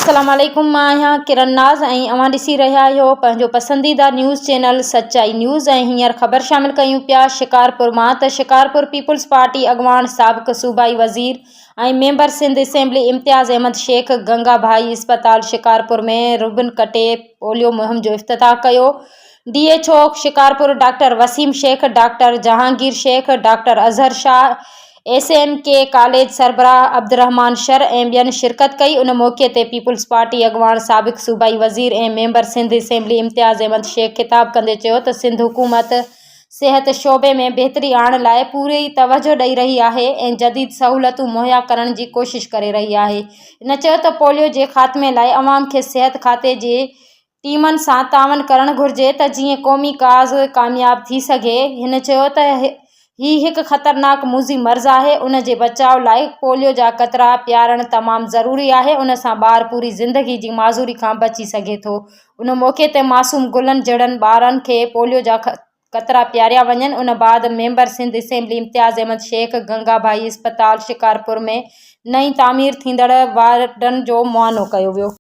السلام عليڪم مان آهيان ڪرن ناز ۽ اوهان ڏسي رهيا آهيو پنهنجو پسنديده نيوز چينل سچائي نيوز ۽ هينئر خبر شامل ڪيون پيا شڪارپور مان ته شڪارپور پيپلز پارٽي اڳواڻ سابق صوبائي وزير ۽ ميمبر سنڌ اسيمبلي امتياز احمد شيخ گنگا ڀائي اسپتال شڪارپور ۾ ربن ڪٽي پوليو مهم جو افتتاح ڪيو D H O Shikarpur doctor Waseem Shaikh doctor Jahangir Shaikh doctor Azhar Shah S M K college سربراهه عبدالرحمان شر ۽ ٻين شرڪت ڪئي. ان موقعي تي پيپلز پارٽي اڳواڻ سابق صوبائي وزير ۽ ميمبر سنڌ اسيمبلي امتياز احمد شيخ خطاب ڪندي چيو ته سنڌ حڪومت صحت شعبي ۾ بهتري آڻڻ لاء پوري توجهه ڏئي رهي آهي ۽ جديد سهولتون مهيا ڪرڻ جي ڪوشش ڪري رهي آهي. هن چيو ته پوليو جي خاتمي لاء عوام کي صحت کاتي جي ٽيمن سان تعاون ڪرڻ گهرجي ته جيئن قومي ڪاز ڪامياب ٿي سگهي. هن چيو ته هي هڪ خطرناڪ موذي مرض آهي، ان جي بچاء لاء پوليو جا قطرا پيارڻ تمام ضروري آهي، ان سان ٻار پوري زندگي جي معذوري کان بچي سگهي ٿو. ان موقعي تي معصوم گلن جهڙن ٻارن کي پوليو جا قطرا پياريا وڃن. ان بعد ميمبر سنڌ اسيمبلي امتياز احمد شيخ گنگا ڀائي اسپتال شڪارپور ۾ نئين تعمير ٿيندڙ وارڊن جو معائنو ڪيو ويو.